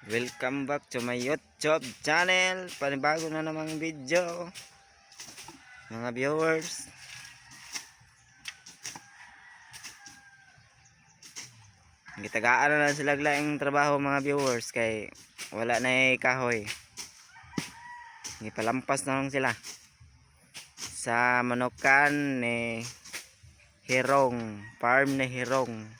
Welcome back to my YouTube channel. Panibago na namang video, mga viewers. Gitagaan na lang sila laing trabaho, mga viewers, kay wala na kahoy. Gipalampas na lang sila sa manukan ni Hirong, farm ni Hirong.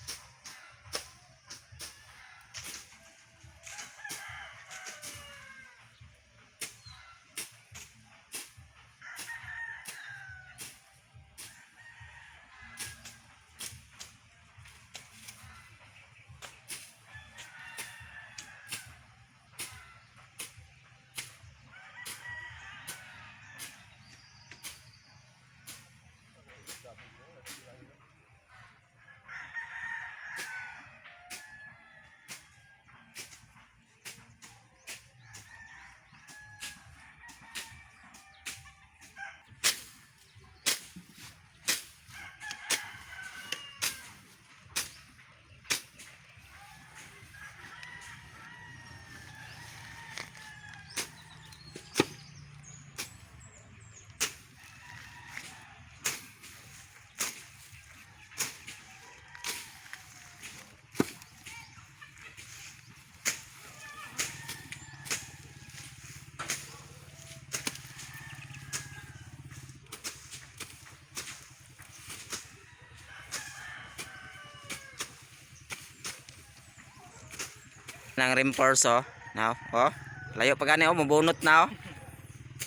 Nang reinforce, oh. Now, oh. Layo pa gani, oh, mabunot na, oh.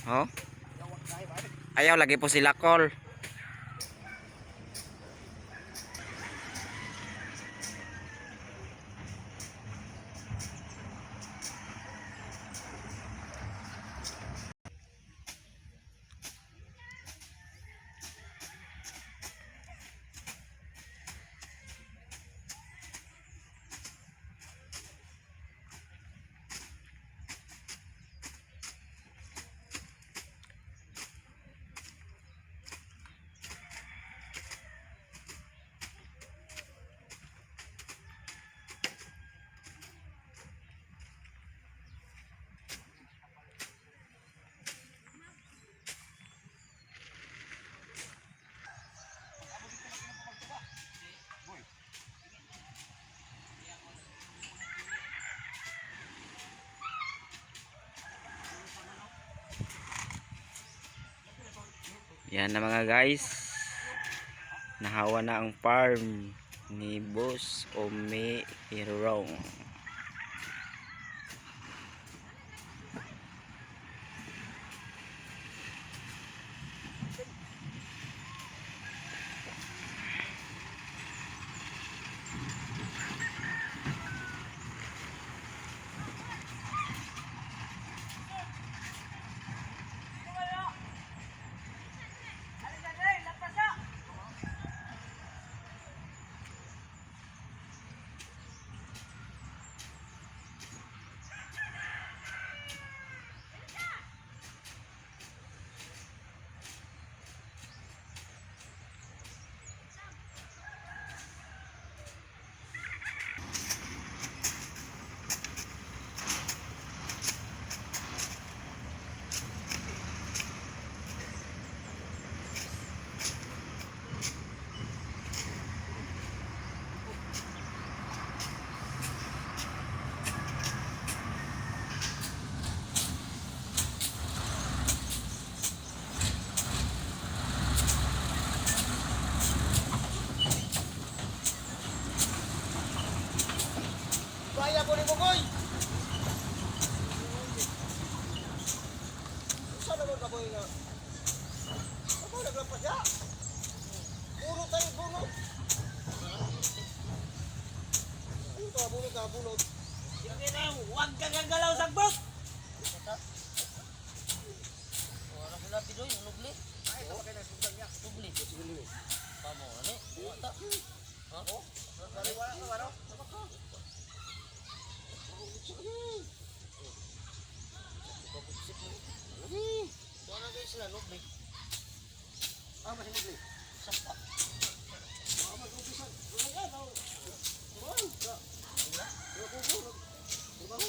Oh. Ayaw lagi po sila call. Yan na, mga guys. Nahawa na ang farm ni Boss Ome Hirong. Kaya ko ni Bugoy. Saan naman ka, boy, nga? Ako naglampas ya. Bunot tayo, bunot. Ano to, bunot ka, bunot. Sige na, huwag kang gagalaw, sagbot! Wala sila pidoy, nugli. Ay, ito kayo nagsugang niya. Nugli. Tamo, ano? Wata. Ha? Wala ka, ano? Wala kayo sila, nugli. Ah, masih nugli. Sapa. Ah, mag-umpisa. Wala yan, oh. Wala. Wala ko, wala. Wala ko.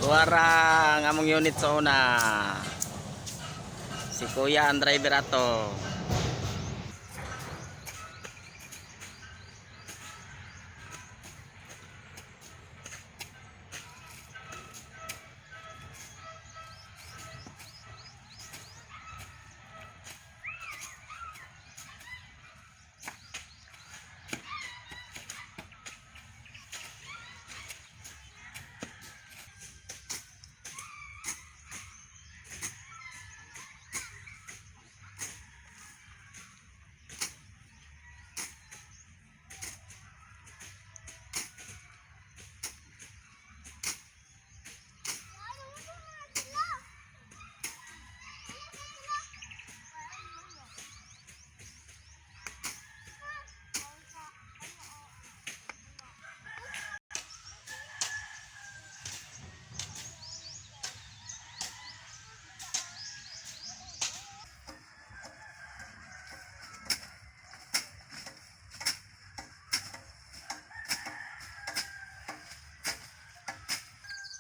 Kuwara ang among unit sa una. Si Kuya ang driver ato.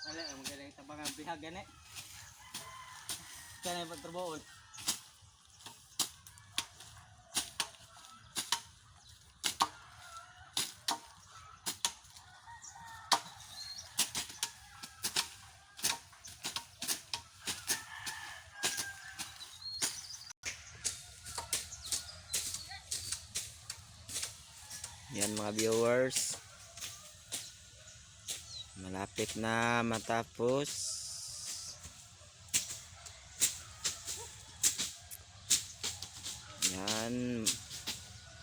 Wala, magaling tabangan bihag gani. Kaya na pagtrabaho. Yan mga viewers. Malapit na matapos. Yan.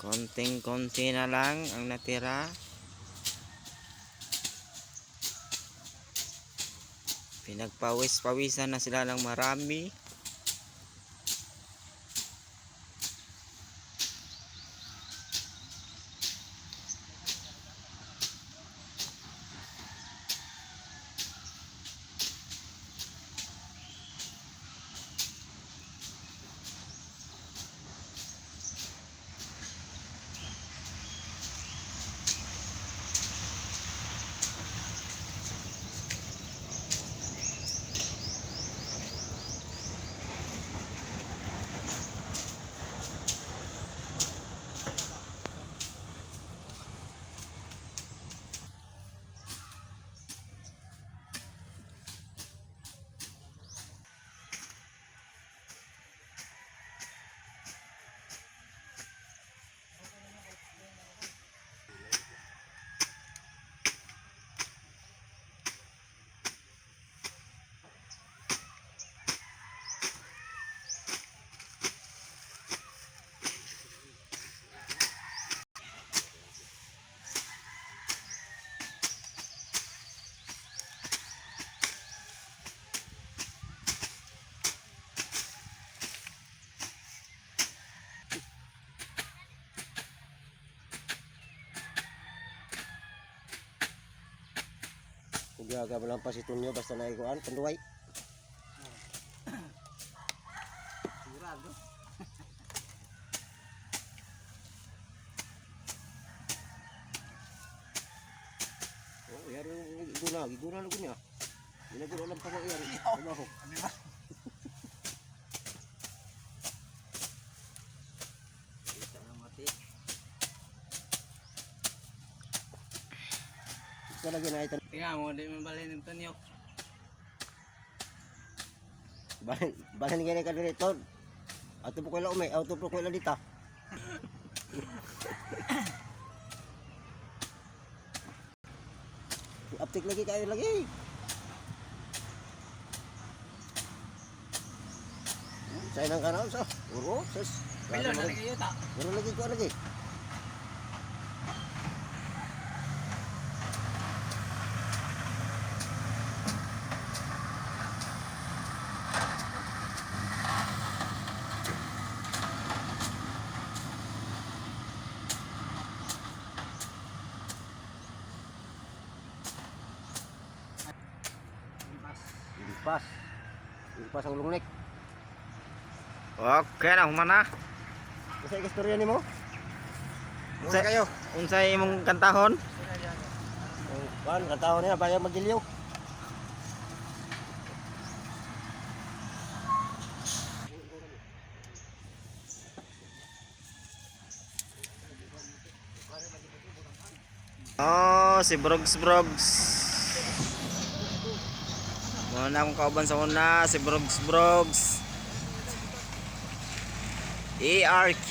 Konting-konti na lang ang natira. Pinagpawis-pawisan na sila ng marami. Kung gaga mo lang pa si Tonyo basta na ikuan, panduway. Sigurado. Oh, yari iguna, iguna na niya. Ginaguro lang pa ko yari. Tumaho. Ito lagi na ito. Tingnan mo, di man balhin ng tanyo. Balin, balin gani ka dito. Ato po ko umay, auto po ko dita. Aptik lagi kayo lagi. Saya nang kanaw sa. Uro, sus. Pilo na kayo ta. Uro lagi ko lagi. Limpas. Limpas ang lungnek. Okay na, humana. Kasi istorya nimo? Unsa kayo? Unsay imong kantahon? Kuan, katao niya bayan magiliw. Oh, si Brogs Brogs. Muna akong kauban sa una, si Brogs Brogs. ARQ.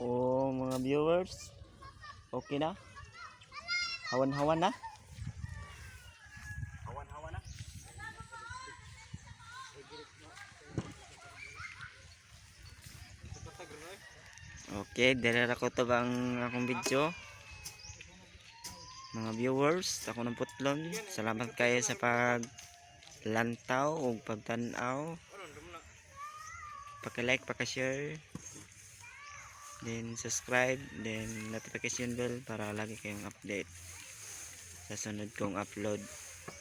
Oh, mga viewers. Okay na? Hawan-hawan na? Hawan-hawan na. Okay, dala ra ko to bang akong video. Mga viewers, ako ng putlon. Salamat kayo sa pag lantaw o pagtan-aw. Paki-like, paki-share. Then subscribe, then notification bell para lagi kayong update sa sunod kong upload.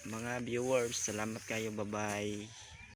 Mga viewers, salamat kayo. Bye-bye.